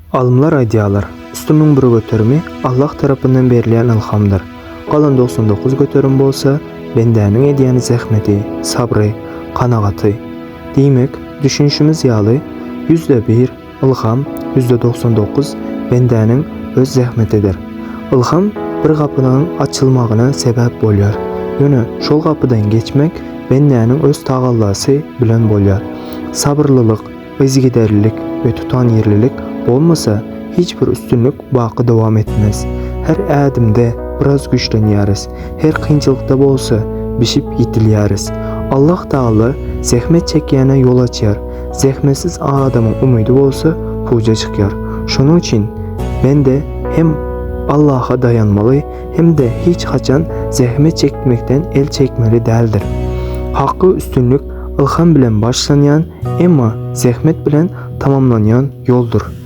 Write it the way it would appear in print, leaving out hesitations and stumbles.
Alymlar aýdýarlar, üstünligiň bir göterimi Allah tarapyndan berilýän ylhamdyr. Galan 99 göterim bolsa bendäniň edýän zähmeti, sabry, kanagaty. Diýmek, düşünişimiz ýaly, ýüzde bir, ylham, 99% bendäniň öz zähmetidir. Ylham bir gapynyň açylmagyna sebäp bolýar. Ýöne şol gapydan geçmek bendäniň öz tagallasy bilen bolýar. Sabyrlylyk, Yzygiderlilik we tutanýerlilik bolmasa, hiç bir üstünlik baky dowam etmez. Her ädimde biraz güýçlenýäris, her kynçylykda bolsa bişip ýetilýäris. Allah Tagala zähmet çekýäne ýol açýar, zähmetsiz adamyň umydy bolsa puja çykýar. Şonuň üçin bende hem Allaha daýanmaly, hem-de hiç haçan zähmet çekmekden el çekmeli däldir. Haky üstünlik ylham bilen başlanýan, emma zähmet bilen tamamlanýan ýoldur.